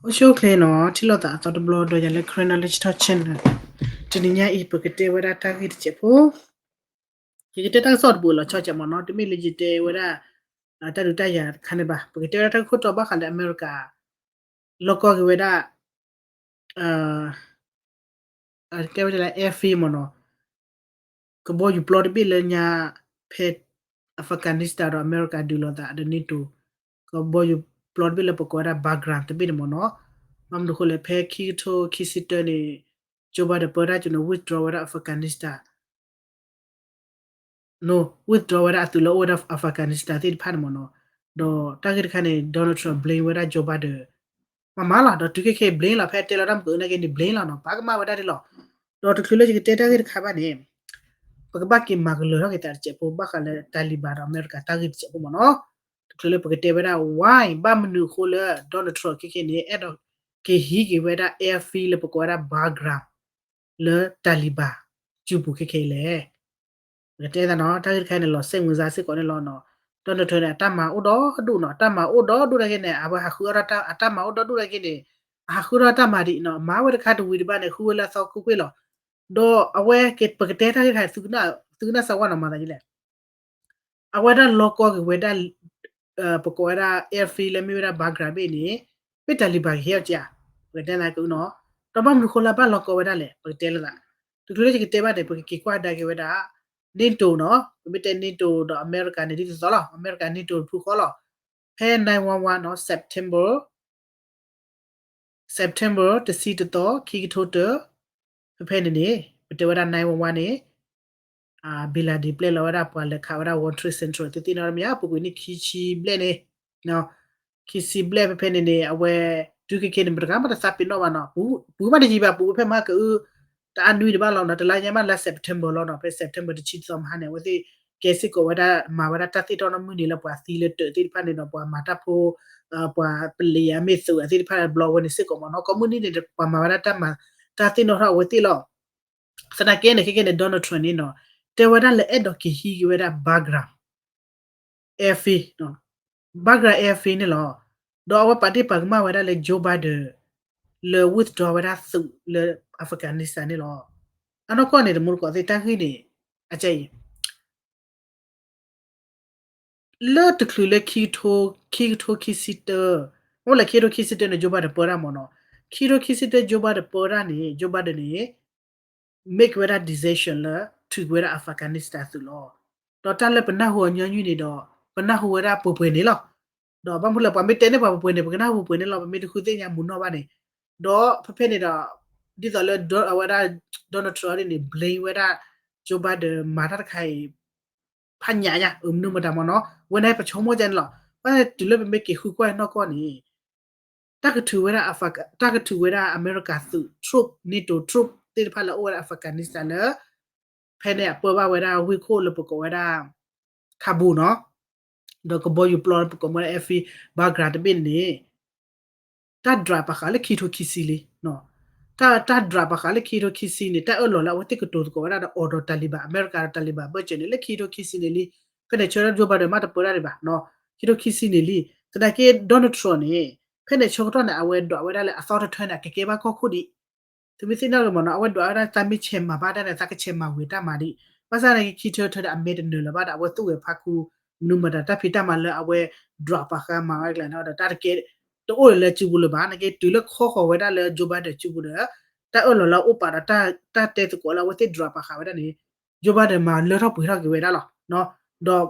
အိၣ်ဆူၣ်အိၣ်ချ့နီၤ, ထံၣ်လိာ်သးအသီတဘျီဒီးယၤလၢ Karen Knowledge Talk Channel. တနံၤညါအံၤ ပကတဲဝဲဒၣ်တၢ်ဂ့ၢ်တစဲးဖိ, ယကတဲတၢ်ကစီၣ်တဘိးလီၤဆီစဲးမ့ၢ်နီၤ, တမ့ၢ်လၢယတဲဝဲဒၣ် တၢ်ဒုးတၢ်ယၤတခါန့ၣ်ဘၣ်. ပကတဲဝဲဒၣ်တၢ်ဂ့ၢ်ခိၣ်တီဘၣ်ဃးလၢအမဲရကၤ လီၢ်ကီၢ်က့ၤဝဲဒၣ် ကဲဝဲဒၣ်လၢ airfield မ့ၢ်နီၤ, ကဘီယူၤပျီတဘ့ၣ်လၢညါ ဖဲ Afghanistan ဒီးအမဲရကၤဒုးလိာ်သးဒီး NATO ကဘီယူၤပျီတဘ့ၣ်လၢပကိးဝဲဒၣ် Bagram တဘ့ၣ်န့ၣ်မ့ၢ်နီၤ. ဘၣ်မနုၤအဃိလဲၣ်, ဖဲခံကထိခံဆံတၢန့ၣ် Joe Biden ပၢတၢ်ကၠိန့ၣ် withdraw ဝဲဒၣ် Afghanistan နီၤ, withdraw ဝဲဒၣ်အသုးလၢအအိၣ်ဝဲဒၣ် Afghanistan သ့ၣ်တဖၣ်န့ၣ်မ့ၢ်နီၤ. ဒီးတၢ်ဂ့ၢ်တခါန့ၣ် Donald Trump blame ဝဲဒၣ် Joe Biden မၤမၤလီၤ, ဒီးတုၤခဲခဲအံၤ blame လီၤ, ဖဲတဲလီၤတၢ်မုၢ်ကနၣ်က့ၤန့ၣ် blame လီၤနီၤ, ပာ်ကမၣ်ဝဲဒၣ်ဒ်လီၤ. ဒီးတချုးလၢယကတဲတၢ်ဂ့ၢ်တခါဘၣ်န့ၣ် ပကဘၣ်က့ၤမၤကလၢၤထီၣ်က့ၤသးတစဲးဖိ ဘၣ်ဃးလၢ Taliban ဒီးအမဲရကၤတၢ်ဂ့ၢ်တစဲးဖိမ့ၢ်နီၤ. တချုးလၢပကတဲဝဲဒၣ် why ဘၣ်မနုၤအဃိလၢ Donald Trump ခဲခဲန့ၣ် အဲၣ်ဒိးက့ၤဟံးက့ၤဝဲဒၣ် airfield လၢပကိးဝဲဒၣ် Bagram လၢ Taliban စုပူၤခဲခဲအံၤလဲၣ်. ပကတဲသးနီၤ, တၢ်ဂ့ၢ်တခါန့ၣ် လီၤစဲမုၤစါစ့ၢ်ကီးန့ၣ်လီၤ. Donald Trump န့ၣ် အတၢ်မၤအိၣ်ဒီဒူၣ်နီၤ, အတၢ်မၤအိၣ်ဒီဒူၣ်နာ်က့န့ၣ် အဝဲဟးဃုအီၣ်ထီၣ်အတၢ်မၤအိၣ်ဒီဒူၣ်နာ်က့န့ၣ် အဟးဃုထီၣ်တၢ်မၤဒံးနီၤ, မၤဝဲတခါတဝံၤတဘၣ်န့ၣ် ဃုဝဲလၢအသီခိၣ်ကွ့ၢ်လီၤ. ဒီးအဝဲ ပကတဲတၢ်ဂ့ၢ်တခါ သုကနၣ်စၢၤဝဲနီၤ မၤသးဒ်လဲၣ်. အဝဲဒၣ်လီၢ်ကီၢ်က့ၤဝဲဒၣ် ပကိးဝဲဒၣ် airfield လၢမ့ၢ်ဝဲဒၣ် Bagram ဘ့ၣ်န့ၣ် မ့ၢ် Taliban ကဟဲအီၤကဧါ, ပကတဲသးကနီၤ. ဒီးဘၣ်မနုၤဃိလၢအဘၣ်လီၢ်ကီၢ်ဝဲဒၣ်လဲၣ် ပကတဲလိာ်သး. တချုးလၢယကတဲဘၣ်န့ၣ် ပကက့ၤကွၢ်ကဒါက့ၤဝဲဒၣ် NATO နီၤ, ပမ့ၢ်တဲ NATO ဒီးအမဲရကၤန့ၣ် ဒ်သိးသိးလီၤ, အမဲရကၤ NATO တဖုဃီလီၤ. ဖဲ nine one one နီၤ, September September တဆံတသီ ခံကထိတၢ, ဖဲဖဲန့ၣ်န့ၣ် ပတဲဝဲဒၣ် nine one one န့ၣ် bin Laden ပျဲလီၤဝဲဒၣ်ပှၤလဲၤခးဝဲဒၣ် World Trade Center သ့ၣ်သ့ၣ်နီတမံၤ ပူၤကွံာ်နံၣ်ခံဆံဘျဲၣ်န့ၣ်, ခံဆံဘျဲၣ်ဖဲဖဲန့ၣ်န့ၣ် အဝဲ တုၤခဲခဲန့ၣ် မတဂၤမးတသးပ့ၤနီၣ်ဘၣ်နီၤ, ပူၤမးတယံၤဘၣ်, ပူၤဖဲမဟါကအု တအါနွံတဘၣ်လီၤနီၤ, တလါညါမးလါ September လီၤနီၤ, ဖဲ September တဆံတသီမဟါန့ၣ် အဝဲသ့ၣ်ကဲစ့ၢ်ကီးဝဲဒၣ် မၤဝဲဒၣ်တၢ်သ့ၣ်နီၣ်ထီၣ်မုၢ်နံၤလၢပှၤသံလၢတၢးသ့ၣ်တဖၣ်န့ၣ်ဒီး ပှၤမၤတၢ်ဖိ ပှၤပလံၤအမ့ၢ်သုးအသ့ၣ်တဖၣ်ဘျီဝဲန့ၣ်စ့ၢ်ကီးမ့ၢ်နီၤ, ကိးမုၢ်နံၤန့ၣ် ပှၤမၤဝဲဒၣ်တၢ်မၤ တၢ်သ့ၣ်နီၣ်ထီၣ်အဝဲသ့ၣ်လီၤ. သနာ်က့န့ၣ် ခဲကဲန့ၣ် Donald Trump န့ၣ်နီၤ တဲဝဲဒၣ်လၢအဲၣ်ဒိးက့ၤဟံးက့ၤဝဲဒၣ် Bagram airfield, Bagram airfield န့ၣ်လီၤ. ဒီးအဝဲပာ်တ့ၢ်ပာ်ကမၣ်ဝဲဒၣ်လၢ Joe Biden လၢ withdraw ဝဲဒၣ်သုးလၢ Afghanistan န့ၣ်လီၤ. အနီၢ်ကီၢ်န့ၣ် တမူတကိးသ့ၣ်တၢ်ဂ့ၢ်န့ၣ် အကဲအံၤ လၢတချုးလၢ ခံကထိခံဆံတၢ, အိၣ်လၢခံကထိခံဆံတၢန့ၣ် Joe Biden ပၢတၢ်မ့ၢ်နီၤ, ခံကထိခံဆံတၢ Joe Biden ပၢတၢ်န့ၣ် Joe Biden န့ၣ် make ဝဲဒၣ် decision လၢ ထုးက့ၤဝဲဒၣ် Afghanistan သုးလီၤ. ဒီးတၢ်လၢပနၢ်ဟူအညီနုၢ်န့ၣ်ဒီး ပနၢ်ဟူဝဲဒၣ်ပှဲၤပှဲၤန့ၣ်လီၤ. ဒီးဘၣ်မနုၤလဲၣ် ပှၤမ့ၢ်တဲန့ၢ်ပှၤပှဲၤပှဲၤန့ၣ် ပကနၢ်ဟူပှဲၤပှဲၤန့ၣ်လီၤ, ပမ့ၢ်တဃုသ့ၣ်ညါမူနီၢ်ဘၣ်န့ၣ်, ဒီးဖဲဖဲန့ၣ်ဒီး ဒ်သိးလၢ အဝဲဒၣ် Donald Trump န့ၣ် blame ဝဲဒၣ် Joe Biden မၤတၢ်တခါအံၤ ဖးညၣ်ညါ အမနုၤမတၤမ့ၢ်နီၤ, ဝဲန့ၣ်ပဆိကမိၣ်ကန့ၣ်လီၤ. ဘၣ်တုၤလၢပမ့ၢ်က့ၤဃုကွၢ်နီၢ်ကီၢ်န့ၣ် တၢ်ကထုးဝဲဒၣ် တၢ်ကထုးဝဲဒၣ်အမဲရကၤသုး troop, NATO troop သ့ၣ်တဖၣ်လၢအအိၣ်ဝဲဒၣ် Afghanistan လၢ ဖဲန့ၣ်အပၢဘၣ်ဝဲဒၣ်ဝ့ၢ်ခိၣ်လၢပကိးဝဲဒၣ် Kabul နီၤ, ဒီးကဘီယူၤပျီလၢပကိးဝဲဒၣ် airfield Bagram တဘ့ၣ်န့ၣ် တၢ် drop ပာ်ဃာ်လၢခံကထိခံဆံလံ. တၢ် တၢ် drop ပာ်ဃာ်လၢခံကထိခံဆံန့ၣ် တၢ်အၢၣ်လီၤလၢအဝဲသ့ၣ်ကတိၤသကိးဝဲဒၣ်ဒီး အီၤဒီး Taliban, အမဲရကၤဒီး Taliban ဘၢၣ်စၢၤန့ၣ် လၢခံကထိခံဆံန့ၣ်လံ. ဖဲန့ၣ်ဆၢ Joe Biden မ့ၢ်တပၢတၢ်ဒံးဘၣ်, ခံကထိခံဆံန့ၣ်လံ. သနာ်က့ Donald Trump န့ၣ် ဖဲန့ၣ်ဆၢကတီၢ်န့ၣ် အဝဲဒွးဝဲဒၣ်လၢအသီတထၢန့ၣ် အကကဲဘၣ်ကီၢ်ခိၣ်ဒံး သုမ့ၢ်သ့ၣ်နီၣ်က့ၤမ့ၢ်နီၤ, အဝဲဒွးဝဲဒၣ်သးမ့ၢ်ဆဲးမၤဘၣ်တၢ်န့ၣ် သးကဆဲးမၤဝံၤတၢ်မၤဒံး. ဘၣ်ဆၣ်န့ၣ် ခံထၢထၢန့ၣ် အမဲာ်တနၢၤလၢၤဘၣ်ဒီး အဝဲသူၣ်ဝဲဖးခူ မနုၤမတၤတၢ်ဖံးတၢ်မၤလၢအဝဲ drop ပာ်ဃာ်မၤဝဲကျဲန့ၣ်ဒီး တၢ်တကဲ တအိၣ်လၢစုပူၤလၢၤဘၣ်. နာ်က့ တုၤလၢခီဃီၤဝဲဒၣ်လၢ Joe Biden စုပူၤဒီး တၢ်အၢၣ်လီၤလၢအအိၣ်ပာ်ဒီး တၢ်တဲသကိးလၢအဝဲသ့ၣ် drop ပာ်ဃာ်ဝဲဒၣ်န့ၣ် Joe Biden မၤလၢထီၣ်ပှဲၤထီၣ်က့ၤဝဲဒၣ်လီၤ. ဒီး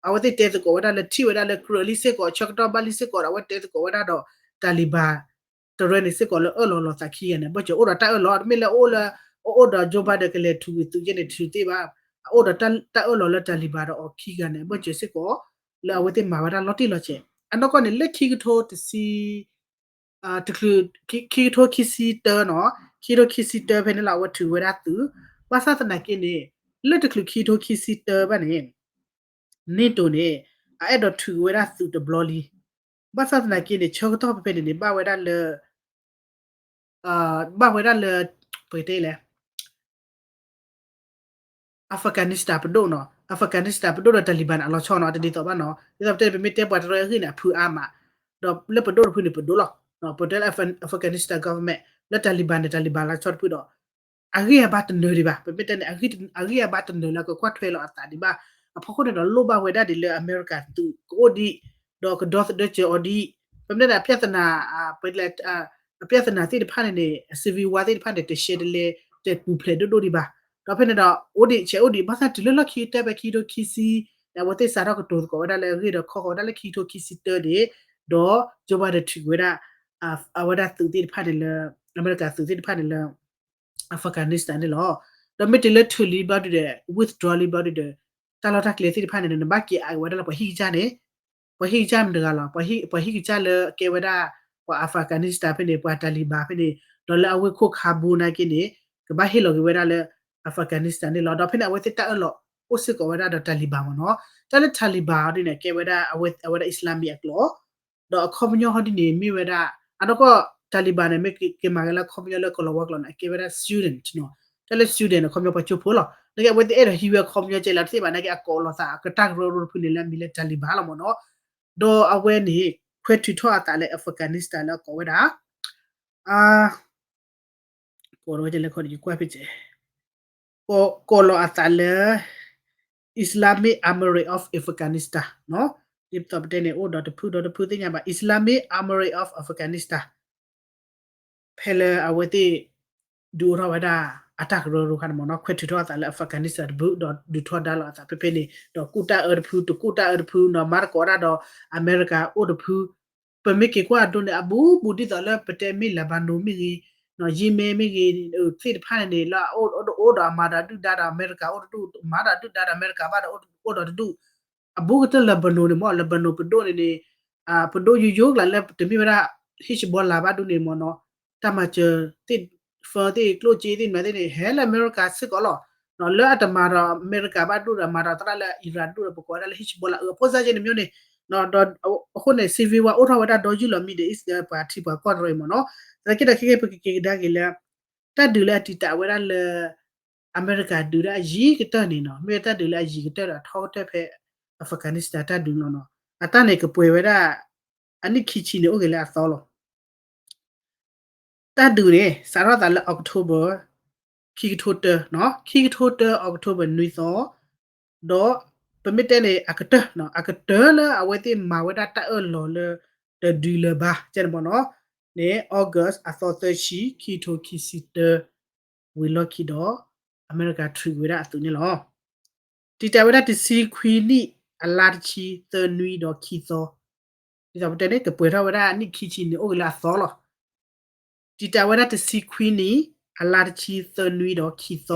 အဝဲသ့ၣ်တဲသကိးဝဲဒၣ်လၢထံၣ်ဝဲဒၣ်လၢကြၢးလံစ့ၢ်ကီး ဆၢကတီၢ်ဘၣ်လံစ့ၢ်ကီးဒီး အဝဲတဲသကိးဝဲဒၣ်ဒီး Taliban တရၢန့ၣ်စ့ၢ်ကီးလၢအၢၣ်လီၤလီၤသးခံဂၤန့ၣ် ဘၢၣ်စၢၤအိၣ်ဒီးတၢ်အၢၣ်လီၤ တမ့ၢ်လၢအိၣ်လၢ အအိၣ်ဒီး Joe Biden ကလဲၤထုးဝံၤသုးက့န့ၣ် ထုးသ့ဘၣ်. အအိၣ်ဒီးတၢ်အၢၣ်လီၤလၢ Taliban ဒီးအီၤခံဂၤန့ၣ် ဘၢၣ်စၢၤစ့ၢ်ကီး လၢအဝဲသ့ၣ်မၤဝဲဒၣ်လီၤတံၢ်လီၤဆဲး အနီၢ်ကီၢ်န့ၣ် လၢခံကထိတဆံ တချုး ခံကထိခံဆံတၢနီၤ, ခံကထိခံဆံတၢဖဲန့ၣ်လီၤ အဝဲထုးဝဲဒၣ်သုး. ဘၣ်ဆၣ်သနာ်က့န့ၣ် လၢတချုးခံကထိခံဆံတၢဘၣ်န့ၣ် NATOန့ၣ် အအဲၣ်ဒိးထုးဝဲဒၣ်သုးတဘျီလံ. ဘၣ်ဆၣ်သနာ်က့န့ၣ် ဆၢကတီၢ်ဖဲဖဲန့ၣ်န့ၣ် ဘၣ်ဝဲဒၣ်လၢ ဘၣ်ဝဲဒၣ်လၢ ပကတဲလဲၣ် Afghanistan ပဒိၣ်နီၤ, Afghanistan ပဒိၣ်ဒီး Taliban န့ၣ် အလီၤဆီနီၤ, တဒ်သိးဘၣ်နီၤ. ဒ်သိးပတဲ ပမ့ၢ်တဲပှၤတရၢအဂ့ၢ်န့ၣ် အဖုအါမး, ဒီးလၢပဒိၣ်တဖုန့ၣ် ပဒိၣ်လီၤ. ပတဲလၢ Afghanistan government လၢ Taliban န့ၣ် Taliban လၢဆီတဖုဒီး အဂံၢ်အဘါတနၢၤဒံးဘၣ်, ပမ့ၢ်တဲန့ၣ် အဂံၢ်အဘါတနၢၤလၢကကွၢ်ထွဲလီၤအသးဒံးဘၣ်. အဖီခိၣ်န့ၣ်ဒီး လိၣ်ဘၣ်ဝဲဒၣ်ဒ်လၢအမဲရကၤသုးကအိၣ်ဒံး, ဒီးကဒီသဒၢစၢၤအီၤဒံး, ပမ့ၢ်တဲန့ၣ် အပြဿနာ အပြဿနာသ့ၣ်တဖၣ်န့ၣ်န့ၣ် civil war သ့ၣ်တဖၣ်န့ၣ် တရှဲတလဲ တပူၤဖျဲးဒိၣ်ဒိၣ်ဒံးဘၣ်. ဒီးဖဲန့ၣ်ဒီး အိၣ်ဒံးဆဲးအိၣ်ဒံး ဘၣ်ဆၣ်တုၤလၢလီၢ်ခံကတၢၢ်ဖဲခံကထိခံဆံန့ၣ် အဝဲသ့ၣ်စးထီၣ်ကတိၤသကိးဝဲဒၣ်လၢအဂ့ၢ်ဒီးခီဃီၤဝဲဒၣ်လၢခံကထိခံဆံတၢန့ၣ်, ဒီး Joe Biden ထုးက့ၤဝဲဒၣ် အဝဲဒၣ်သုးသ့ၣ်တဖၣ်န့ၣ်လၢ အမဲရကၤသုးသ့ၣ်တဖၣ်န့ၣ်လၢ Afghanistan န့ၣ်လီၤ. ဒီးမ့ၢ်တုၤလၢထုးလံဘျီဒုဒီး withdraw လံဘျီဒုဒီး တၢ်လီၢ်တၢ်ကျဲသ့ၣ်တဖၣ်န့ၣ် နဘၣ်က့ၤအဝဲဒၣ်လၢပှၤဟံၣ်ကစၢ်န့ၣ်, ပှၤဟံၣ်ကစၢ်မတၤတဂၤလီၤ, ပှၤဟံၣ်ကစၢ်လၢကဲဝဲဒၣ် ပှၤ Afghanistan ဖဲန့ၣ် ပှၤ Taliban ဖဲန့ၣ် ဒီးလၢအဝ့ၢ်ခိၣ် Kabul နာ်က့န့ၣ် ကဘၣ်ဟ့ၣ်လီၤက့ၤဝဲဒၣ်လၢ Afghanistan န့ၣ်လီၤ. ဒီးဖဲန့ၣ် အဝဲသ့ၣ်တၢ်အၢၣ်လီၤအိၣ်စ့ၢ်ကီးဝဲဒၣ်ဒီး Taliban မ့ၢ်နီၤ. တၢ်လၢ Taliban အီၤဒ်န့ၣ် ကဲဝဲဒၣ် အဝဲဒၣ် Islamic အကျိာ် ဒီးအခီပညီဟီဒ်န့ၣ် မ့ၢ်ဝဲဒၣ် အနီၢ်ကီၢ် Taliban န့ၣ် မ့ၢ်က့ၤမၤဂ့ၤလၢအခီပညီလၢကလီၤဝါကျိာ်န့ၣ် အကဲဝဲဒၣ် student နီၤ. တၢ်လၢ student အခီပညီပှၤကၠိဖိလီၤ. နာ်က့အဝဲသ့ၣ်အဲၣ်ဒိးဟံးဝဲအခီပညီကဲလၢတသ့ဘၣ် နာ်က့အကိးလိာ်သး အကတၢ်ကရၢကရိတဖုန့ၣ်လၢအမံၤလၢ Taliban လီၤမ့ၢ်နီၤ. ဒီးအဝဲန့ၣ် ခွဲးထုးထီၣ်အသးလၢ Afghanistan လၢအကိးဝဲဒၣ် အ ကိးဝဲဒၣ်လဲၣ်ခီန့ၣ် ယကွၢ်ဖဲကဲ ကိးလီၤအသးလၢ Islamic Emirate of Afghanistan နီၤ. ဒ်သိးပတဲန့ၣ် အိၣ်ဒီးတဖုဒီးတဖုသ့ၣ်ညါဘၣ် Islamic Emirate of Afghanistan ဖဲလၢအဝဲသ့ၣ် ဒုးအိၣ်ထီၣ်ဝဲဒၣ်အတၢ်ကရၢကရိခါန့ၣ်မ့ၢ်နီၤ ခွဲးထုးထီၣ်အသးလၢ Afghanistan တဖု ဒီးဒုးထီဒါလိာ်အသးဖဲဖဲန့ၣ် ဒီးကူၣ်တၢ်အၢတဖု တကူၣ်တၢ်အၢတဖုနီၤ မၤသကိးဒၣ်ဒီးအမဲရကၤအိၣ်တဖု ပမ့ၢ်က့ၤကွၢ်အဒိန့ၣ် အဘူးဘူးဒ်သိးလၢပတဲမ့ၢ် Lebanon မ့ၢ်ဂ့ၤ, Yemen မ့ၢ်ဂ့ၤ သ့ၣ်တဖၣ်န့ၣ်န့ၣ် လၢအအိၣ်ဒီးအမၤဒီးဒုၣ်ဒါဒီးအမဲရကၤအိၣ်တဒူၣ်, မၤဒီးဒုၣ်ဒါဒီးအမဲရကၤဘၣ်ဒီးအိၣ်ဒီးတဒူၣ်, အဘူးကတၢၢ် Lebanon န့ၣ်မ့ၢ် Lebanon ပဒိၣ်န့ၣ်န့ၣ် ပဒိၣ်ယိယိကျါလၢတမ့ၢ်ဝဲဒၣ် Hezbollah ဘၣ်ဒူၣ်န့ၣ်မ့ၢ်နီၤ, တၢ်မၤစၢၤသ့ၣ် ဖၢသ့ၣ် ကျိၣ်စ့သ့ၣ်မနုၤသ့ၣ်န့ၣ် ဟဲလၢအမဲရကၤစ့ၢ်ကီးလီၤ. လၢအတမၤဒီးအမဲရကၤဘၣ်ဒူၣ်ဒီး မၤဒီးသရၣ်လၢ Iran ဒူၣ်ဒီး ပကိးဝဲဒၣ်လၢ Hezbollah အၢ အဖိစၢ်ကဲန့ၣ်မ့ၢ်န့ၣ်, ဒီးအဃိန့ၣ် civil war အိၣ်ထီၣ်ဝဲဒၣ်ဒီးယုၢ်လီၤ Middle East ဒီးပှၤထံပှၤကီၢ်တရၢအံၤမ့ၢ်နီၤ, သနာ်က့ဒီးခဲကဲပကက့ၤကဒါက့ၤလၢ တၢ်ဒုးလၢအတံာ်တာ်ဝဲဒၣ်လၢ အမဲရကၤဒုးဒၣ်အယံၤကတၢၢ်န့ၣ်နီၤ, မ့ၢ်တၢ်ဒုးလၢအယံၤကတၢၢ်ဒီးအထီကတၢၢ်ဖဲ Afghanistan တၢ်ဒုးလီၤနီၤ, အတၢ်န့ၣ်ကပှဲၤဝဲဒၣ် အနံၣ်ခံဆံန့ၣ်အိၣ်က့ၤလၢအသီလီၤ. တၢ်ဒုးန့ၣ် စးထီၣ်သးလၢ October ခံကထိတၢ, ခံကထိတၢ October နွံသီ, ဒီးပမ့ၢ်တဲန့ၣ် အကတၢၢ်, အကတၢၢ်လၢအဝဲသ့ၣ်မၤဝဲဒၣ်တၢ်အၢၣ်လီၤလၢ တဒုးလၢၤဘၣ် ကဲန့ၣ်မ့ၢ်နီၤ, န့ၣ် August အသီသၢဆံ ခံကထိခံဆံတၢ ဝံၤလီၢ်ခံဒီး အမဲရကၤထုးက့ၤဝဲဒၣ်အသုးန့ၣ်လီၤ. တံာ်တာ်ဝဲဒၣ်တဆံခွံနံၣ် အလါတဆံ သၢနွံဒီးခံသီ, ဒ်သိးပတဲန့ၣ် ကပှဲၤထီၣ်ဝဲဒၣ်နံၣ်ခံဆံန့ၣ် အိၣ်က့ၤလၢအသီလီၤ. တံာ်တာ်ဝဲဒၣ်တဆံခွံနံၣ် အလါတဆံ သၢနွံဒီးခံသီ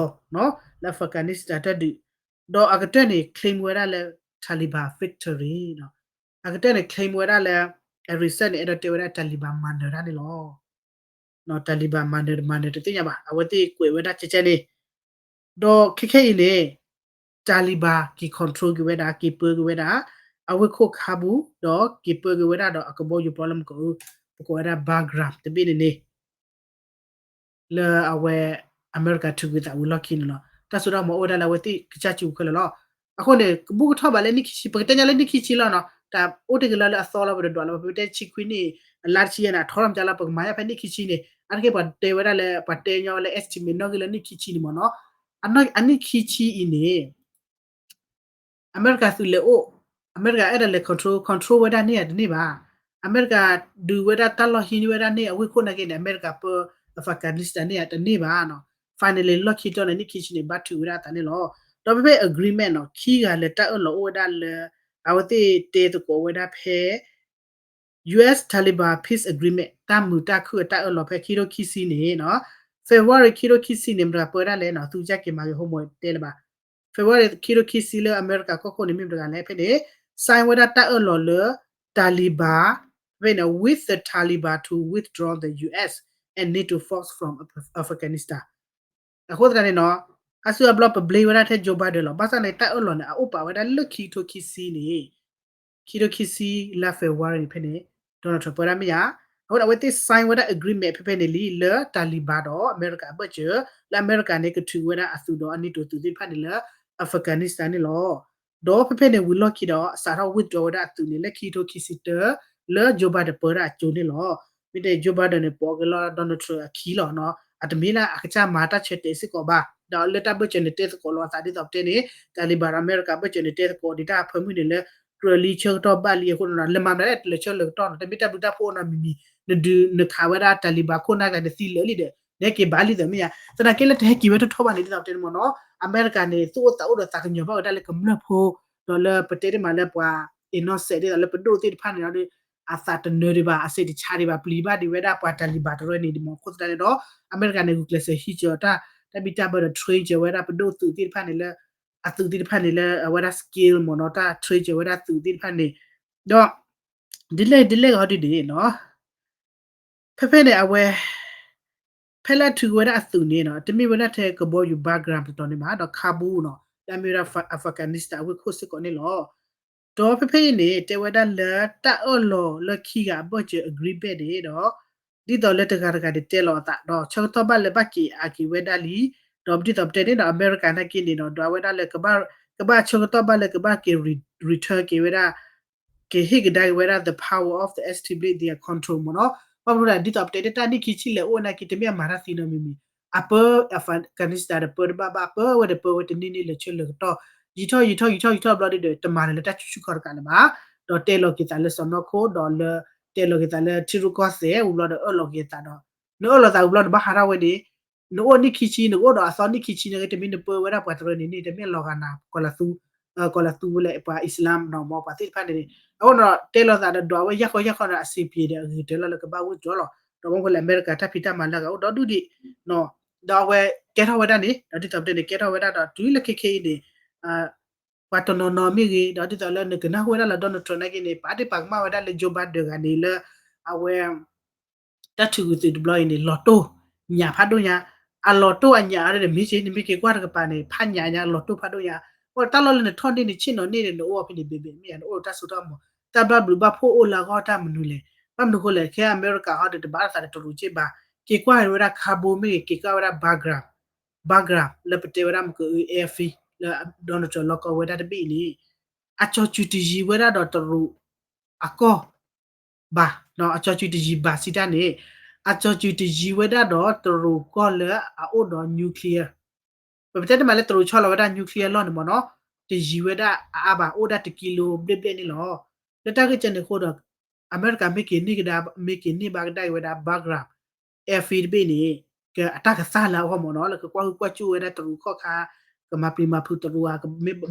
လၢ Afghanistan တၢ်ဒုး, ဒီးအကတၢၢ်န့ၣ် claim ဝဲဒၣ်လၢ Taliban victory, အကတၢၢ်န့ၣ် claim ဝဲဒၣ်လၢ အ result န့ၣ် အဲၣ်ဒိးတဲဝဲဒၣ် Taliban မၤနၢၤတၢ်န့ၣ်လီၤ. Taliban မၤနၢၤတမၤနၢၤတသ့ၣ်ညါဘၣ်, အဝဲသ့ၣ်ကွဲးဝဲဒၣ်ကဲကဲန့ၣ်, ဒီးခဲခဲအံၤန့ၣ် Taliban က့ၤ control က့ၤဝဲဒၣ် က့ၤပၢက့ၤဝဲဒၣ် အဝ့ၢ်ခိၣ် Kabul ဒီးက့ၤပၢက့ၤဝဲဒၣ်ဒီးအကဘီယူၤပျီလၢမကၢၢ် ပကိးဝဲဒၣ် Bagram တဘ့ၣ်န့ၣ်န့ၣ် လၢအဝဲ အမဲရကၤထုးကွံာ်သးဝံၤလီၢ်ခံန့ၣ်လီၤ. တၢ်စိတၢ်ကမီၤအိၣ်ဝဲဒၣ်လၢအဝဲသ့ၣ်ကစၢ်စုပူၤခဲလၢာ်လီၤ. အဃိန့ၣ် ကဘူၣ်ကထီၣ်ဘၣ်လၢနံၣ်ခံဆံ ပကတဲညါလၢနံၣ်ခံဆံလီၤနီၤ, တၢ်အိၣ်တ့ၢ်က့ၤလၢလၢအသီလီၤ ပတဒွးလၢ ပမ့ၢ်တဲတဆံခွံနံၣ် အလါတဆံယဲၢ်န့ၣ် အထီထီၣ်မတၤလီၤ ပကမၤညါဖဲနံၣ်ခံဆံန့ၣ် အါတက့ၢ်ပှၤတဲဝဲဒၣ်လၢ ပှၤတဲညီလၢ estimate နီၣ်ဂံၢ်လၢနံၣ်ခံဆံန့ၣ်မ့ၢ်နီၤ, အနံၣ်ခံဆံအံၤန့ၣ် အမဲရကၤသုးလဲၤအိၣ်, အမဲရကၤအဲၣ်ဒိးလဲၤ control, control ဝဲဒၣ်န့ၢ်ဧါတန့ၢ်ဘၣ်. အမဲရကၤဒုးဝဲဒၣ်တၢ်လီၢ်ဟံးန့ၢ်ဝဲဒၣ်န့ၢ်အဝ့ၢ်ခိၣ်နာ်က့န့ၣ် အမဲရကၤပၢ Afghanistan န့ၢ်ဧါတန့ၢ်ဘၣ်နီၤ. Finally လီၢ်ခံတီၢ်န့ၣ် နံၣ်ခံဆံန့ၣ် ဘၣ်ထုးဝဲဒၣ်အသးန့ၣ်လီၤ. ဒီးဖဲဖဲ agreement နီၤ ခံဂၤလဲၤတၢ်အၢၣ်လီၤအိၣ်ဝဲဒၣ်လၢ အဝဲသ့ၣ်တဲသကိးဝဲဒၣ်ဖဲ US Taliban peace agreement တၢ်မုာ်တၢ်ခုၣ်အတၢ်အၢၣ်လီၤဖဲခံကထိခံဆံန့ၣ်နီၤ, February ခံကထိခံဆံန့ၣ် မတၤပၢဝဲဒၣ်လဲၣ်နီၤ, သုကစၢ်က့ၤမၤဂ့ၤ homework တဲလၢၤဘၣ်. February ခံကထိခံဆံလၢအမဲရကၤကီၢ်ခိၣ်န့ၣ် မ့ၢ်မတၤတဂၤလဲၣ် ဖဲန့ၣ် sign ဝဲဒၣ်တၢ်အၢၣ်လီၤလၢ Taliban ဖဲန့ၣ် with the Taliban to withdraw the US and NATO force from Afghanistan. အဃိသတးန့ၣ်နီၤ, အါစုအါဘျီပ blame ဝဲဒၣ်ထဲ Joe Biden လီၤ. ဘၣ်ဆၣ်န့ၣ် တၢ်အၢၣ်လီၤန့ၣ် အအိၣ်ပာ်ဝဲဒၣ်လၢခံကထိခံဆံန့ၣ်, ခံကထိခံဆံလါ February န့ၣ်ဖဲန့ၣ် Donald Trump ပၢဝဲဒၣ်မ့ၢ်ဧါ. အဃိန့ၣ် အဝဲသ့ၣ် sign ဝဲဒၣ် agreement ဖဲဖဲန့ၣ်လံ လၢ Taliban ဒီးအမဲရကၤအဘၢၣ်စၢၤ လၢအမဲရကၤန့ၣ်ကထုးဝဲဒၣ်အသုးဒီးအ NATO သုးသ့ၣ်တဖၣ်န့ၣ်လၢ Afghanistan န့ၣ်လီၤ. ဒီးဖဲဖဲန့ၣ်ဝံၤလီၢ်ခံဒီး စးထီၣ် withdraw ဝဲဒၣ်အသုးန့ၣ် လၢခံကထိခံဆံတၢ လၢ Joe Biden ပၢဝဲဒၣ်အစိၤန့ၣ်လီၤ. မ့ၢ်တဲ Joe Biden န့ၣ် ပိာ်က့ၤလီၤ Donald Trump အခံလီၤနီၤ. အတမ့ၢ်လၢအကစၢ်မၤတၢ်ဆၢတဲာ်စ့ၢ်ကီးဘၣ်. ဒီးလၢတၢ်ဘၢၣ်စၢၤန့ၣ်တဲသကိးလီၤအသးဒ်သိးပတဲန့ၣ် Taliban ဒီးအမဲရကၤဘၢၣ်စၢၤန့ၣ် တဲသကိးဒံးတၢ်ဖၢမုၢ်န့ၣ်လၢ ကြၢးလံဆၢကတီၢ်ဘၣ်လံအဃိန့ၣ်နီၤ လဲၤမၤမနုၤလဲၣ် တလဲၤဆၢလၢာ်ကတီၢ်နီၤ တမ့ၢ်တၢ်ဘျုးတၢ်ဖှိၣ်နီတမံၤမံၤ နဒုးနခးဝဲဒၣ် Taliban ခိၣ်နၢ်ကျါန့ၣ်သံလၢာ်လံဒီး နဟဲက့ၤဘၣ်လံသ့မ့ၢ်ဧါ. သနာ်က့လၢတဟဲက့ၤဝဲတထီၣ်ဘၣ်န့ၣ် ဒ်သိးပတဲန့ၣ်မ့ၢ်နီၤ အမဲရကၤန့ၣ် သူၣ်အိၣ်သးအိၣ်ဒီးသးကညီၤဘၣ်ဝဲဒၣ်လၢကမျၢၢ်ဖိ ဒီးလၢပတဲတ့ၢ်မးလၢပှၤ innocent ဒ်သိးလၢပဒိၣ်သ့ၣ်တဖၣ်န့ၣ်ဒီး အသးတနၢၤဒံးဘၣ် အစ့းတဆါဒံးဘၣ် ပျံၤဘၣ်ဒံးဝဲဒၣ်ပှၤ Taliban တရၢန့ၣ်ဒံးမ့ၢ် အဃိသတးန့ၣ်ဒီး အမဲရကၤန့ၣ် ဂုာ်ကျဲးစၢးဟံးစၢၤတၢ် တၢ်ဘံၣ်တၢ်ဘၢဒီး train စၢၤဝဲဒၣ်ပဒိၣ်သုးသ့ၣ်တဖၣ်န့ၣ်လၢ အသုးသ့ၣ်တဖၣ်န့ၣ်လၢအဝဲဒၣ် skill မ့ၢ်နီၤ တၢ် train စၢၤဝဲဒၣ်သုးသ့ၣ်တဖၣ်န့ၣ် ဒီး ဒ်လဲၣ်ဒ်လဲၣ်ဂီၤဒ်န့ၣ်နီၤ ဖဲဖဲန့ၣ်အဝဲ ဖဲလၢအထုးက့ၤဝဲဒၣ်အသုးန့ၣ်နီၤ တမ့ၢ်ဝဲဒၣ်ထဲကဘီယူၤ Bagram တတီၤန့ၣ်မး ဒီး Kabul နီၤ လၢအမ့ၢ်ဝဲဒၣ် Afghanistan အဝ့ၢ်ခိၣ်စ့ၢ်ကီးန့ၣ်လီၤ. ဒီးဖဲဖဲအံၤန့ၣ် တဲဝဲဒၣ်လၢတၢ်အၢၣ်လီၤလၢခံဂၤအဘၢၣ်စၢၤ agreement န့ၣ်ဒီး ဒ်သိးလၢတဂၤတဂၤန့ၣ်တဲလီၤအသး ဒီးဆၢကတီၢ်ဘၣ်လၢဘၣ်က့ၤအါက့ၤဝဲဒၣ်လံ ဒီးဒ်သိးပတဲန့ၣ်ဒီး အမဲရကၤနာ်က့န့ၣ်ဒီး ဒွးဝဲဒၣ်လၢ ကဘၣ်ဆၢကတီၢ်ဘၣ်လၢကဘၣ်က့ၤ return က့ၤဝဲဒၣ် က့ၤဟ့ၣ်ကဒါက့ၤဝဲဒၣ် the power of the established their control မ့ၢ်နီၤ. ဘၣ်မနုၤလဲၣ် ဒ်သိးပတဲတၢ်နံၣ်ခံဆံလဲၤအိၣ်နာ်က့ တမ့ၢ်အမၤတၢ်သံနီတမံၤမံၤ အပၢ Afghanistan ဒီးပၢတဘၣ်ဘၣ် ပၢဝဲဒီးပၢဝဲတန့ၢ်န့ၢ်လၢာ်ဆၢလၢာ်ကတီၢ် ယံာ်ထီၣ်ယံာ်ထီၣ်ယံာ်ထီၣ်ယံာ်ထီၣ်ဘျီဒီး တမၤလၢၤလၢတၢ်ဆူၣ်ဆူၣ်ခီတကးလၢၤဘၣ် ဒီးတဲလီၤက့ၤသးလၢစီၢ်နီၤခိၣ် ဒီးလၢ တဲလီၤက့ၤသးလၢထံရူၢ်ကီၢ်သဲးဝံၤဘျီဒီးအၢၣ်လီၤက့ၤသးဒီး နအၢၣ်လီၤသးဝံၤဘျီနဘၣ်ဟးထီၣ်ဝဲန့ၣ် နအိၣ်နံၣ်ခံဆံ နကအိၣ်ဒီးအသီနံၣ်ခံဆံန့ၣ် တမ့ၢ်နပၢဝဲဒၣ်ပှၤတရၢန့ၣ်န့ၣ် တမ့ၢ်လီၤဂာ်နၤ ကီၤလၤသူ ကီၤလၤသူဝဲလၢပှၤ Islam နီၤ မ့ၢ်ပှၤသ့ၣ်တဖၣ်န့ၣ်န့ၣ် အဃိဒီးတဲလီၤသးဒီးဒွးဝဲယၢ်ဃီယၢ်ဃီဒီးအဆင်ပြေဒီးအဂ့ၤကတၢၢ်လီၤလၢကဘၣ်ဝံၣ်တြီလီၤ ဒီးမ့ၢ်လၢအမဲရကၤတၢ်ဖံးတၢ်မၤလၢအဂၤအိၣ်ဒီဒူၣ်ဒံး ဒီးအဝဲကဲထီၣ်ဝဲဒၣ်န့ၣ် ဒီးဒ်သိးပတဲန့ၣ် ကဲထီၣ်ဝဲဒၣ်ဒီးတုၤလၢခဲခဲအံၤန့ၣ် ပှၤတနီၤနီၤမ့ၢ်ဂ့ၤ ဒီးဒ်သိးလၢနကနၢ်ဟူဝဲဒၣ်လၢ Donald Trump နာ်က့န့ၣ် ပာ်ဒ့ၣ်ပာ်ကမၣ်ဝဲဒၣ်လၢ Joe Biden တဂၤန့ၣ်လၢ အဝဲ တၢ်ထုးကွံာ်သုးတဘျီအံၤန့ၣ် လီၤတိၢ်ညၣ်ဖးဒိၣ်ညါ အလီၤတိၢ်အညၣ်အါန့ၣ် မ့ၢ်က့ နမ့ၢ်က့ၤကွၢ်တကပၤန့ၣ် ဖးညၣ်ညါ လီၤတိၢ်ဖးဒိၣ်ညါ အဃိတၢ်လီၢ်လၢနထီၣ်န့ၢ်န့ၣ် ဆ့ၣ်နီၤန့ၢ်န့ၣ် နအိၣ်ဖဲန့ၣ်ဘ့ၣ်ဘ့ၣ် မ့ၢ်ယၤ နအိၣ်ဒီးတၢ်စိတၢ်ကမီၤ တၢ်ဘၣ်ဘျုးဘၣ်ဖှိၣ်အိၣ်လၢအဂီၢ်တၢ်မနုၤလဲၣ် ဘၣ်မနုၤအဃိလဲၣ် ခဲအမဲရကၤဟီဒီးတဘၣ်သးဒီးတရူးစ့ၢ်ဘၣ် က့ၤကွၢ်ဝဲဒၣ် Kabul မ့ၢ်ဂ့ၤ က့ၤကွၢ်ဝဲဒၣ် Bagram Bagram လၢပတဲဝဲဒၣ်မ့ၢ်က airfield လၢ Donald Trump လီၢ်ကီဝဲဒၣ်တဘ့ၣ်အံၤန့ၣ် အကၠီၤစုၤတယံၤဝဲဒၣ်ဒီးတရူးအကီၢ် ဘၣ် အကၠီၤစုၤတယံၤဘၣ်စံးတၢ်န့ၣ် အကၠီၤစုၤတယံၤဝဲဒၣ်ဒီးတရူးကီၢ်လၢအအိၣ်ဒီး nuclear ပတဲတမံၤလၢတရူးဆီလီၤဝဲဒၣ် nuclear လီၢ်န့ၣ်မ့ၢ်နီၤ တယံၤဝဲဒၣ်အအါဘၣ် အိၣ်ဒၣ်တကံလိဘျဲၣ်ဘျဲၣ်န့ၣ်လီၤ. လၢတၢ်ဂ့ၢ်ကဲန့ၣ်အဃိဒီး အမဲရကၤမ့ၢ်က့ၤန့ၢ်ကဒါ မ့ၢ်က့ၤန့ၢ်ဘၣ်ကဒါက့ၤဝဲဒၣ် Bagram airfield တဘ့ၣ်န့ၣ် ကအတၢ်ကသၣ်လၢအဂီၢ်မ့ၢ်နီၤ လၢကကွၢ်ဟုၣ်ကွၢ်စူၣ်ဝဲဒၣ်တရူးခီၣ်ခါ ကမၤပျံၤမၤဖုးတရူးဧါ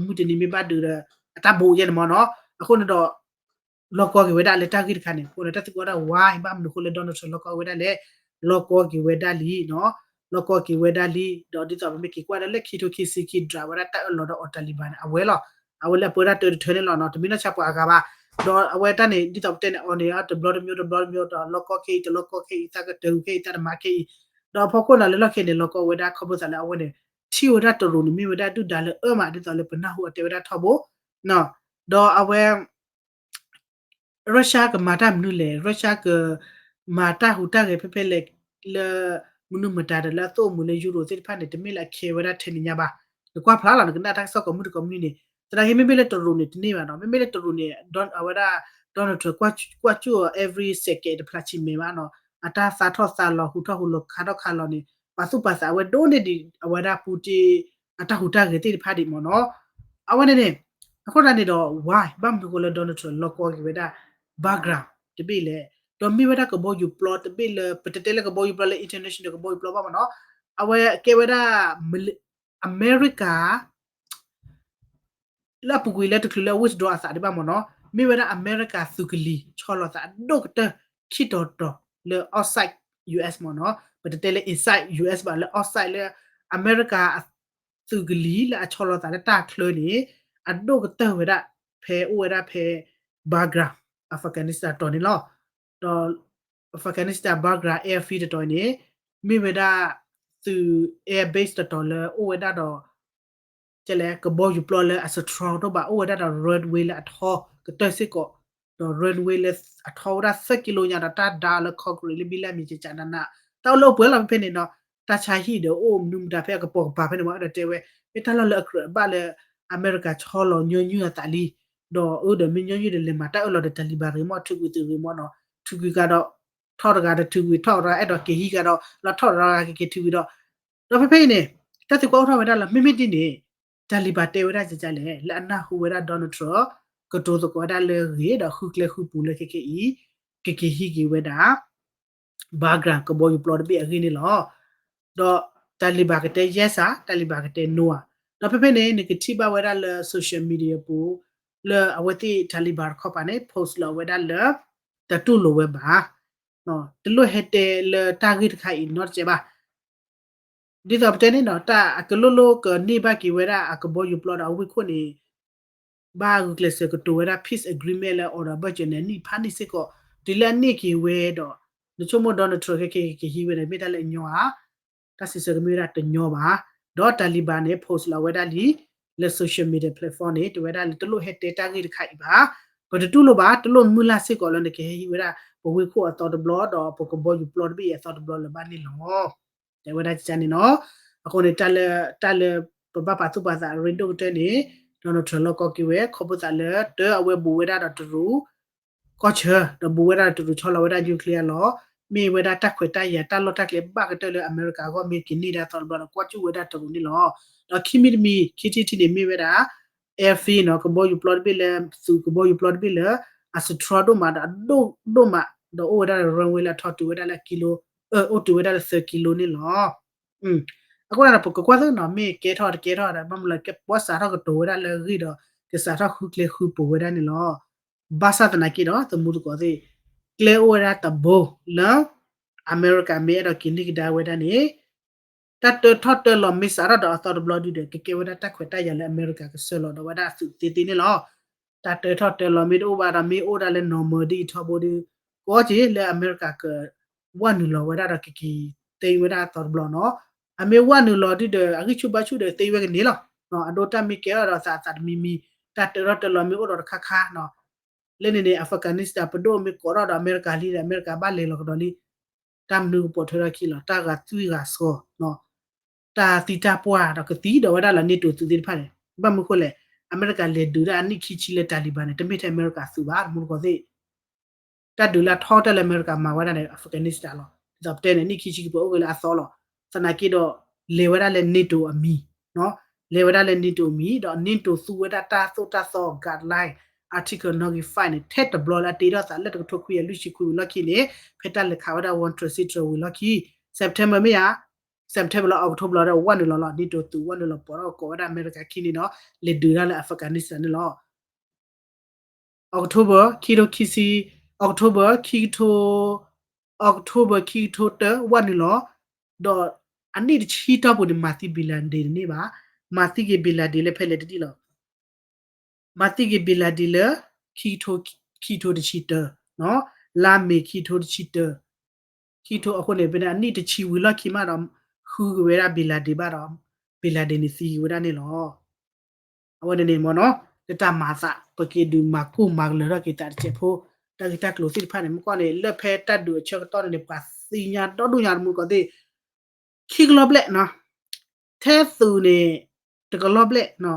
မုၢ်တနံၤမ့ၢ်ဘၣ်ဒုးဒီး အတၢ်ဘိးယဲန့ၣ်မ့ၢ်နီၤ အဃိန့ၣ်ဒီး လီၢ်ကီက့ၤဝဲဒၣ်လၢတၢ်ဂ့ၢ်တခါန့ၣ် အဃိန့ၣ် တၢ်သံကွၢ်ဒၣ် why ဘၣ်မနုၤအဃိလၢ Donald Trump လီၢ်ကီဝဲဒၣ်လဲၣ် လီၢ်ကီက့ၤဝဲဒၣ်လံနီၤ လီၢ်ကီက့ၤဝဲဒၣ်လံ ဒီးဒ်သိးပမ့ၢ်က့ၤကွၢ်ဒၣ်လၢခံထိခံဆံခံ ဒြးဝဲဒၣ်တၢ်အၢၣ်လီၤဒီးအီၤ Taliban န့ၣ် အဝဲလီၤ အဝဲလၢအပၢတၢ်တၢတထၢန့ၣ်လီၤနီၤ တမ့ၢ်နီၢ်ဆါပှၤအဂၤဘၣ် ဒီးအဝဲတၢ်န့ၣ် ဒ်သိးပတဲန့ၣ် အီၤန့ၣ် တဘျီတမျိုးတဘျီတမျိုးဒီး လီၢ်ကီခဲအံၤ တလီၢ်ကီခဲအံၤ သးကတၢၢ်ခဲအံၤ သးတမၤခဲအံၤ ဒီးအဖီခိၣ်န့ၣ်လၢလီၢ်ခံန့ၣ် လီၢ်ကီဝဲဒၣ်ခီဖျိသးလၢအဝဲန့ၣ် ထံၣ်ဝဲဒၣ်တရူးန့ၣ် မ့ၢ်ဝဲဒၣ်ဒုၣ်ဒါလၢအၢမး ဒ်သိးလၢပနၢ်ဟူအတဲဝဲဒၣ်ထီဘိ ဒီးအဝဲ Russia ကမၤတၢ်မနုၤလဲၣ် Russia ကမၤတၢ်ဟူးတၢ်ဂဲၤဖဲဖဲလဲၣ် လၢမနုၤမတၤဒီးလၢအသိၣ်အမုာ်လၢယူရိၤသ့ၣ်တဖၣ်န့ၣ် တမ့ၢ်လၢအခဲဝဲဒၣ်ထဲန့ၣ်ညါဘၣ် နကွၢ်ဖျါလီၤ နကနၣ်တၢ်ကစီၣ်ကိးမုၢ်တကိးမုၢ်နံၤန့ၣ် သနာ်က့မ့မ့ၢ်လၢတရူးန့ၣ် တန့ၢ်ဘၣ်နီၤ မ့မ့ၢ်လၢတရူးန့ၣ် အဝဲဒၣ် Donald Trump ကွၢ်စူၣ်အီၤ every second တဖျါဆံမဲာ်ဘၣ်နီၤ အတၢ်သးထီၣ်သးလီၤ ဟူးထီၣ်ဟူးလီၤ ခးထီၣ်ခးလီၤန့ၣ် ပာ်သူၣ်ပာ်သးအဝဲဒိၣ်န့ၢ်ဒံး အဝဲဒၣ် Putin အတၢ်ဟူးတၢ်ဂဲၤသ့ၣ်တဖၣ်ဒံးမ့ၢ်နီၤ အဝဲန့ၣ်န့ၣ် အဃိသတးန့ၣ်ဒီး why ဘၣ်မနုၤဃိလၢ Donald Trump လီၢ်ကီက့ၤဝဲဒၣ် Bagram တဘ့ၣ်လဲၣ် ဒီးမ့ၢ်ဝဲဒၣ်ကဘီယူၤပျီတဘ့ၣ်လၢ ပတတဲလၢကဘီယူၤပျီလၢ international ကဘီယူၤပျီဘၣ်မ့ၢ်နီၤ အဝဲကဲဝဲဒၣ် အမဲရကၤ လၢအပူၤကွံာ်လၢတချုးလၢအ withdraw အသးဒံးဘၣ်မ့ၢ်နီၤ မ့ၢ်ဝဲဒၣ်အမဲရကၤသုးကလံၤ ဆီလီၤသးအဒိၣ်ကတၢၢ်ခံတီၤတီၤလၢ outside U S မ့ၢ်နီၤ ပတတဲလၢ inside U S ဘၣ် လၢ outside လၢ အမဲရကၤသုးကလံၤလၢအဆီလီၤသးလၢတၢ်ချၢန့ၣ် အဒိၣ်ကတၢၢ်ဝဲဒၣ် ဖဲအိၣ်ဝဲဒၣ်ဖဲ Bagram Afghanistan တီၤန့ၣ်လီၤ. ဒီး Afghanistan Bagram airfield တတီၤန့ၣ် မ့ၢ်ဝဲဒၣ် သုး air base တတီၤလၢအိၣ်ဝဲဒၣ်ဒီး ကဲလဲၣ် ကဘီယူၤပျီလၢအ strong ဒိၣ်ဘၣ် အိၣ်ဝဲဒၣ်ဒီး runway လၢအထီကတၢၢ်စ့ၢ်ကီး ဒီး runway လၢအထီဝဲဒၣ်သၢကံလိညါဒီး တၢ်ဒါလၢ concrete လၢဘံလၢမံၤကကနန တၢ်အိၣ်လၢအိၣ်ပှဲၤလီၤဖဲဖဲန့ၣ်နီၤ တၢ်ဆါဟံၣ်ဒီးအိၣ်မနုၤမတၤဖဲအကပိာ်ကပၤဖဲန့ၣ်မ့ၢ် အဲၣ်ဒိးတဲဝဲ မ့ၢ်တၢ်လီၢ်လၢအကြၢးဘၣ်လၢ အမဲရကၤဆီလီၤညီနုၢ်အသးလံ ဒီးအၢဒီးမ့ၢ်ညီနုၢ်ဒီးလဲၤမၤတၢ်အၢၣ်လီၤဒီး Taliban ဂ့ၤမ့ၢ် ထုးကွံာ်သုးဂ့ၤမ့ၢ်နီၤ ထုးကွံာ်ကဒီး ထီၣ်တဂၤတထုးကွံာ် ထီၣ်တဂၤအဲၣ်ဒိးက့ၤဟံးကဒီး လီၤထီၣ်တဂၤက့ၤက့ၤထုးကွံာ်ဒီး ဒီးဖဲဖဲအံၤန့ၣ် တၢ်သံကွၢ်အိၣ်ထီၣ်ဝဲဒၣ်လၢ မ့မ့ၢ်ဒ်န့ၣ် တၢ်လံၤဘၣ်တဲဝဲဒၣ်ကလဲၣ် လၢအနၢ်ဟူဝဲဒၣ် Donald Trump ကတိၤသကိးဝဲဒၣ်လၢအဂ့ၤ ဒီးဃုကျဲဃုပူၤလၢခဲခဲအံၤ ကက့ၤဟံးက့ၤဝဲဒၣ် Bagram ကဘီယူၤပျီတဘ့ၣ်အဂ့ၢ်န့ၣ်လီၤ. ဒီးတၢ်လံၤဘၣ်ကတဲ yes ဧါ တၢ်လံၤဘၣ်ကတဲ no ဧါ. ဒီးဖဲဖဲန့ၣ် နကထံၣ်ဘၣ်ဝဲဒၣ်လၢ social media ပူၤ လၢအဝဲသ့ၣ်တၢ်လံၤဘၣ်တခီပၤန့ၣ် post လီၤဝဲဒၣ်လၢ တတူၢ်လိာ်ဝဲဘၣ် တလိၣ်ဟဲတဲလၢတၢ်ဂ့ၢ်တခါအံၤနီတစဲးဘၣ်. ဒ်သိးပတဲန့ၣ်ဒီး တၢ်အကလိၣ်လိၣ်ကန့ၢ်ဘၣ်က့ၤဝဲဒၣ်အကဘီယူၤပျီဒီးအဝ့ၢ်ခိၣ်န့ၣ် ဘၣ်ဂုာ်ကျဲးစၢးကတိၤဝဲဒၣ် peace agreement လၢ order ဘၢၣ်စၢၤန့ၣ် နံၣ်ဖးနံၣ်စ့ၢ်ကီး တုၤလၢအန့ၢ်က့ၤဝဲဒီး နဆိကမိၣ် Donald Trump ခဲက့ၤက့ၤဟံးဝဲန့ၣ် မ့ၢ်တၢ်လၢအညီဧါ. တၢ်စံးဆၢကမ့ၢ်ဝဲဒၣ်တညီဘၣ်. ဒီးတၢ်လံၤဘၣ်န့ၣ် post လီၤဝဲဒၣ်လံ လၢ social media platform န့ၣ် တဲဝဲဒၣ်လၢတလိၣ်ဟဲတဲတၢ်ဂ့ၢ်တခါအံၤဘၣ်. ပတတူၢ်လိာ်ဘၣ် တလိၣ်မုၢ်လၢ်စ့ၢ်ကီးလၢနကဟဲဟံးဝဲဒၣ် ပဝ့ၢ်ခိၣ်အသီတဘျီ ဒီးပကဘီယူၤပျီတဘ့ၣ်အံၤအသီတဘျီလၢၤဘၣ်န့ၣ်လီၤ. တဲဝဲဒၣ်ကန့ၣ်နီၤ. အဃိန့ၣ် တၢ်လၢ တၢ်လၢပဘၣ်ပာ်သူၣ်ပာ်သးအရ့ဒိၣ်ကတၢၢ်န့ၣ် Donald Trump လီၢ်ကီက့ၤဝဲ ခီဖျိသးလၢ တၢ်အဝဲဘူးဝဲဒၣ်ဒီးတရူး ကီၢ်ဆၢ ဒီးဘူးဝဲဒၣ်ဒီးတရူးဆီလီၤဝဲဒၣ် nuclear လီၤ. မ့ၢ်ဝဲဒၣ်တၢ်ခွဲးတၢ်ယာ်တၢ်လီၢ်တၢ်ကျဲဘၣ်ကတၢၢ်လၢအမဲရကၤအဂီၢ် မ့ၢ်ကန့ၢ်ဒၣ်သီတဘျီဒီး ကွၢ်ကူၣ်ဝဲဒၣ်တရူးန့ၣ်လီၤ. ဒီးခံမံၤတမံၤ ခံထံၣ်တထံၣ်န့ၣ် မ့ၢ်ဝဲဒၣ် airfield နီၤ ကဘီယူၤပျီတဘ့ၣ်လၢ သုးကဘီယူၤပျီတဘ့ၣ်လၢ အ strong ဒိၣ်မးဒီးအဒိၣ်ဒိၣ်မး ဒီးအိၣ်ဝဲဒၣ်ဒီး runway လၢအထီၣ်တုၤဝဲဒၣ်လၢကံလိ အိၣ်တုၤဝဲဒၣ်လၢသၢကံလိန့ၣ်လီၤ. အဃိန့ၣ်ဒီး ပကကွၢ်သ့နီၤ မ့ၢ်ကဲထီၣ်တကဲထီၣ်ဒီး ဘၣ်မနုၤလၢကဲပှၤစးထီၣ်ကတိၤဝဲဒၣ်လၢအဂ့ၢ်ဒီး ကစးထီၣ်ဃုကျဲဃုပူၤဝဲဒၣ်န့ၣ်လီၤ. ဘၣ်ဆၣ်သနာ်က့ဒီး သမူသကိးသ့ၣ် ကျဲအိၣ်ဝဲဒၣ်တဘိလၢ အမဲရကၤမ့ၢ်အဲၣ်ဒိးက့ၤန့ၢ်ကဒါဝဲဒၣ်န့ၣ် တၢ်တၢထီၣ်တၢလီၤမ့ၢ်စးထီၣ်ဒီးအသီတဘျီဒုဒီး ကကဲဝဲဒၣ်တၢ်ခွဲးတၢ်ယာ်လၢအမဲရကၤကဆှၢလီၤဒီးဝဲဒၣ်အသုးသ့သ့န့ၣ်လီၤ. တၢ်တၢထီၣ်တၢလီၤမ့ၢ်တအိၣ်ဘၣ်ဒီး မ့ၢ်အိၣ်ဒၣ်လၢ normal ဒ်အံၤထီဘိဒီး ကီက့ၤလၢအမဲရကၤက ဝဲနုာ်လီၤဝဲဒၣ်ဒီးကက့ၤသ့ဝဲဒၣ်အသီတဘျီနီၤ. အမ့ၢ်ဝဲနုာ်လီၤဒုဒီး အဂံၢ်ဆူၣ်ဘါဆူၣ်ဒီးသ့ဝဲကန့ၢ်လီၤ. အဒိတၢ်မ့ၢ်ကဲထီၣ်ဒီးသးအသးတမံၤမံၤ တၢ်တၢထီၣ်တၢလီၤမ့ၢ်အိၣ်ဒီးတခါခါနီၤ လၢန့ၣ်န့ၣ် Afghanistan ပဒိၣ်မ့ၢ်ကိးထီၣ်ဒီးအမဲရကၤလံဒီး အမဲရကၤဘၣ်လဲၤလီၤကဒီးလံ တၢ်မနုၤကပိာ်ထွဲထီၣ်ခံလီၤ တၢ်ဂာ်သွံၣ်ဂာ်စီၤ တၢ်သံတၢ်ပှၢ်ဒီးကသံဒီးဝဲဒၣ်လီၤ NATO သုးသ့ၣ်တဖၣ်န့ၣ် ဘၣ်မနုၤဃိလဲၣ် အမဲရကၤလဲၤဒုးဒၣ်အနံၣ်ခံဆံလၢတၢ်လံၤဘၣ်န့ၣ် တမ့ၢ်ထဲအမဲရကၤသုးဘၣ် တမူတကိးသ့ၣ် တၢ်ဒုးလၢအထီတၢ်လၢအမဲရကၤမၤဝဲဒၣ်န့ၣ် Afghanistan လီၤ. ဒ်သိးပတဲန့ၣ် နံၣ်ခံဆံကပၢၤအိၣ်ဂ့ၤလၢအသီလီၤ. သနာ်က့ဒီး လဲၤဝဲဒၣ်လၢ NATO အမံၤ လဲၤဝဲဒၣ်လၢ NATO အမံၤ ဒီး NATO သူဝဲဒၣ်တၢ်သိၣ်တၢ်သီ guideline article နီၣ်ဂံၢ် five န့ၣ် ထဲတဘျီလၢအတ့ထီၣ်သးလၢတကထိခွံကယၤလွံၢ်ဆံခွံဝံၤလီၢ်ခံန့ၣ် ဖဲတၢ်လဲၤခးဝဲဒၣ် Wall Street ဝံၤလီၢ်ခံ September မ့ၢ်ဧါ September လီၤ October လီၤဒီး ဝဲနုာ်လီၤလီၤ NATO သုးဝဲနုာ်လီၤပိာ်ထီၣ်ကိးဝဲဒၣ်အမဲရကၤခံန့ၣ်ဒီး လဲၤဒုးဒၣ်လၢ Afghanistan န့ၣ်လီၤ. October ခံကထိခံဆံ October ခံကထိ October ခံကထိတၢ ဝဲနုာ်လီၤ ဒီးအနံၣ်တဆံတီၢ်ပူၤန့ၣ် မၤသံ bin Laden န့ၣ်ဘၣ် မၤသံက့ၤ bin Laden လၢဖဲလဲၣ်တဒ်လီၤ မၤသံက့ၤ bin Laden လၢ ခံကထိ ခံကထိတဆံတၢ လါမ့ၤခံကထိတဆံတၢ ခံကထိအဃိန့ၣ် ဖဲန့ၣ် အနံၣ်တဆံဝံၤလီၢ်ခံမးဒီး ဃုက့ၤဝဲဒၣ် bin Laden ဘၣ်ဒီး bin Laden န့ၣ်သံက့ၤဝဲဒၣ်န့ၣ်လီၤ. အဝဲန့ၣ်န့ၣ်မ့ၢ်နီၤ လၢတၢ်မၤသး ပက့ၤဒုးမၤကိၢ်မၤကလၢၤထီၣ်က့ၤသးတစဲးဖိ တၢ်ဂ့ၢ်တၢ်ကျိၤသ့ၣ်တဖၣ်န့ၣ် မ့ၢ်ကွၢ်န့ၣ် လၢဖဲတၢ်ဒုးအဆၢကတီၢ်န့ၣ်န့ၣ် ပှၤသ့ၣ်ညါဒီဒူၣ်ညါတမူတကိးသ့ၣ် ခံကလီၤဘျဲၣ်နီၤ ထဲသုးန့ၣ် တကလီၤဘျဲၣ်နီၤ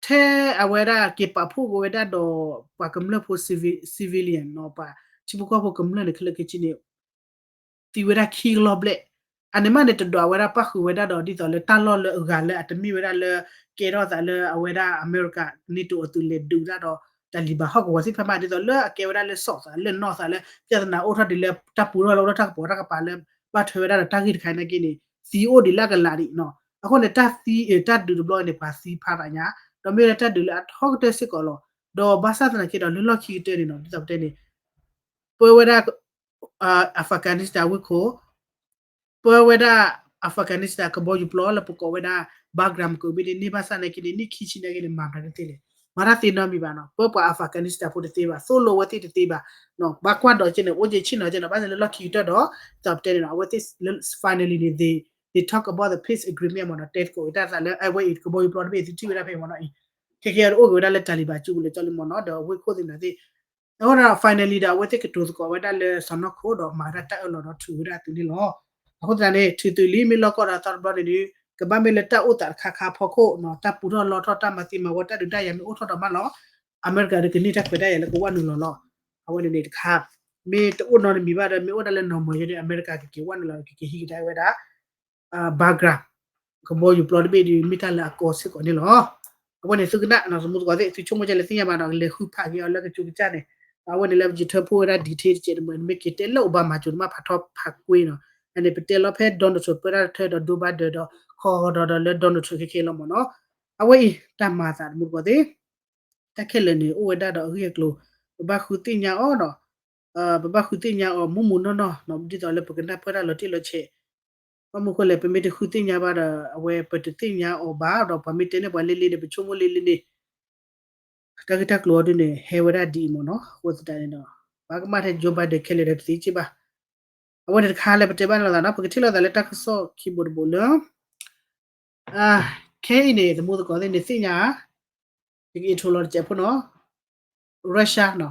ထဲအဝဲဒၣ်က့ၤပာ်ဖှိၣ်က့ၤဝဲဒၣ်ဒီး ပှၤကမျၢၢ်ဖိ civil- civilian နီၤ ပှၤထံဖိကီၢ်ဖိကမျၢၢ်န့ၣ် ခဲလၢာ်ခဲဆ့န့ၣ် သံဝဲဒၣ်ခံကလီၤဘျဲၣ် အန့ၣ်မးန့ၣ် တဒွးဝဲဒၣ်ပၣ်ဃုာ်ဝဲဒၣ်ဒီး ဒ်သိးလၢတၢ်လီၢ်လၢအဂၤလၢအတမ့ၢ်ဝဲဒၣ်လၢ ကဲထီၣ်သးလၢအဝဲဒၣ်အမဲရကၤ NATO အသုးလဲၤဒုးတၢ်ဒီး တၢ်လံၤဘၣ်ဟီၣ်ကဝီၤသ့ၣ်တဖၣ်မး ဒ်သိးလၢအကဲဝဲဒၣ်လၢစိာ်သးလၢနီၢ်သးလၢ ပြဿနာအိၣ်ထီၣ်ဒ်လၢ တၢ်ပူထီၣ်လီၤအိၣ်ထီၣ်တၢ်ကပိာ်တၢ်ကပၤလၢ ဘၣ်ထွဲဝဲဒၣ်ဒီးတၢ်ဂ့ၢ်တခါအံၤနာ်က့န့ၣ် သံအိၣ်ဒံးလၢအကလးဒံးနီၤ အဃိန့ၣ် တၢ်သံအတၢ်ဒုးတဘျီန့ၣ် ပှၤသံဖးသးညါ ဒီးမ့ၢ်ဝဲဒၣ်တၢ်ဒုးလၢအထီကတၢၢ်စ့ၢ်ကီးလီၤ. ဒီးဘၣ်ဆၣ်သနာ်က့ဒီးလၢလီၢ်ခံကတၢၢ်န့ၣ်နီၤ ဒ်သိးပတဲန့ၣ် ပၢဝဲဒၣ် Afghanistan ဝ့ၢ်ခိၣ် ပၢဝဲဒၣ် Afghanistan ကဘီယူၤပျီလၢပကိးဝဲဒၣ် Bagram ကဘ့ၣ်န့ၣ် န့ၢ်ဘၣ်ဆၣ်နာ်က့န့ၣ် နံၣ်ခံဆံနာ်က့န့ၣ် မၤမတၤတသ့လဲၣ် မၤတၢ်သ့နီတမံၤဘၣ်နီၤ ပၢပှၤ Afghanistan ဖိတသ့ဘၣ် သိၣ်လိဝဲသ့ၣ်တသ့ဘၣ် ဘၣ်ကွၢ်ဒီးက့န့ၣ် အိၣ်က့ဆ့ၣ်နီၤက့နီၤ ဘၣ်ဆၣ်လၢလီၢ်ခံကတၢၢ်ဒီး ဒ်သိးပတဲန့ၣ်နီၤ အဝဲသ့ၣ် finally န့ၣ် they talk about the peace agreement မ့ၢ်နီၤ တဲသကိးက့ၤတၢ်သးလၢ အဝဲအံၤကဘီယူၤပျီတဘ့ၣ်သုထံၣ်ဝဲဒၣ်ဖဲမ့ၢ်နီၤအံၤ ခဲကဲဒီးအိၣ်က့ၤဝဲဒၣ်လၢ Taliban ကၠူပူၤလၢကၠီလံမ့ၢ်နီၤ ဒီးဝ့ၢ်ခိၣ်သ့ၣ်မနုၤသ့ၣ် အဃိဒီး finally ဒီး အဝဲသ့ၣ်ကတိၤသကိးဝဲဒၣ်လၢစီၢ်နီၤခိၣ်ဒီးမၤဝဲဒၣ်တၢ်အၢၣ်လီၤဒီးထုးဝဲဒၣ်အသုးန့ၣ်လီၤ. အဃိသတးန့ၣ် ထုးသုးလံမ့ၢ်လီၢ်ကီၢ်ဒီးသီတဘျီန့ၣ်ဒီး ကဘၣ်မ့ၢ်လၢတၢ်အိၣ်သးတခါခါဖီခိၣ်နီၤ တၢ်ပူထီၣ်လီထီၣ်တၢ်မၤသံမၤဝီတၢ်ဒုးတၢ်ယၤမ့ၢ်အိၣ်ထီၣ်ဒီးမးလီၤ အမဲရကၤဒီးကန့ၢ်တၢ်ခွဲးတၢ်ယာ်လၢကဝဲနုာ်လီၤလီၤ. အဝဲန့ၣ်န့ၣ်တခါ မ့ၢ်တအိၣ်နီတမံၤဘၣ်ဒီး မ့ၢ်အိၣ်ဒၣ်လၢနီၢ်မီၤယဲန့ၣ် အမဲရကၤကက့ၤဝဲနုာ်လီၤ ကက့ၤဟံးကဒါဝဲဒၣ် Bagram ကဘီယူၤပျီတဘ့ၣ်ဒီး မ့ၢ်တၢ်လၢအကီစ့ၢ်ကီးန့ၣ်လီၤ. အဝဲန့ၣ်သုကနၣ်နီၤ သမူသကိးသ့ၣ် သုဆိကမိၣ်ကလဲၣ်သ့ၣ်ညါဘၣ်နီၤ လဲၤဃုဖးက့ၤအီၤလၢကစူးကစၢ်န့ၣ် အဝဲန့ၣ်လၢပယထၢဖှိၣ်ဝဲဒၣ် detail တကဲးန့ၣ် မ့ၢ်က့ၤတဲလၢ Obama ကၠိၤ နမ့ၢ်ဖးထီဖးကွ့နီၤ အန့ၣ် ပတဲလီၤဖဲ Donald Trump ပၢတၢ်ထၢဒီး Joe Biden ဒီး ခီဒီးဒီးလၢ Donald Trump ခဲခဲလီၤမ့ၢ်နီၤ. အဝဲအံၤ တၢ်မၤအသးသမူသကိးသ့ၣ် တၢ်ခဲလၢာ်န့ၣ် အိၣ်ဝဲဒၣ်ဒီးအဂ့ၢ်အကျိၤ ပဘၣ်ဃုသ့ၣ်ညါအီၤဒီး ပဘၣ်ဃုသ့ၣ်ညါအီၤမူမူနီၢ်နီၢ်နီၤ ဒ်သိးလၢပကနၢ်ပၢၢ်တၢ်လီၤတံၢ်လီၤဆဲး ဘၣ်မနုၤဃိလဲၣ် ပမ့ၢ်တဃုသ့ၣ်ညါဘၣ်ဒီး အဝဲပတသ့ၣ်ညါအီၤဘၣ်ဒီး ပှၤမ့ၢ်တဲန့ၢ်ပှၤလံလံန့ၣ် ပဆိကမိၣ်လံလံန့ၣ် တၢ်ဂ့ၢ်တၢ်ကျိၤအီၤဒုန့ၣ် ဟဲဝဲဒၣ်ဒ်အံၤမ့ၢ်နီၤ. အဃိသတးန့ၣ်ဒီး ပှၤကမၣ်ထဲ Joe Biden ခဲလၢာ်ဒီးတသ့စ့ၢ်ဘၣ်. အဝဲန့ၣ်တခါလၢပတဲဘၣ်လိာ်သးနီၤ ပကထံၣ်လိာ်သးလၢတၢ်ကစီၣ်ခံဘိတဘိလၢ ခဲအံၤန့ၣ် သမူသကိးသ့ၣ်န့ၣ်သ့ၣ်ညါ ယက intro လီၤတစဲးဖိနီၤ Russia နီၤ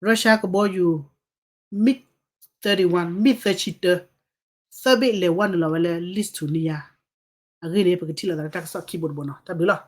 Russia ကဘီယူၤ MiG thirty-one MiG သၢဆံတၢ သၢဘ့ၣ်လဲၤဝဲနုာ်လီၤဝဲလၢ Lithuania အဂ့ၢ်န့ၣ် ပကထံၣ်လိာ်သးလၢတၢ်ကစီၣ်ခံဘိတဘိနီၤ တၢ်ဘျုးလီၤ.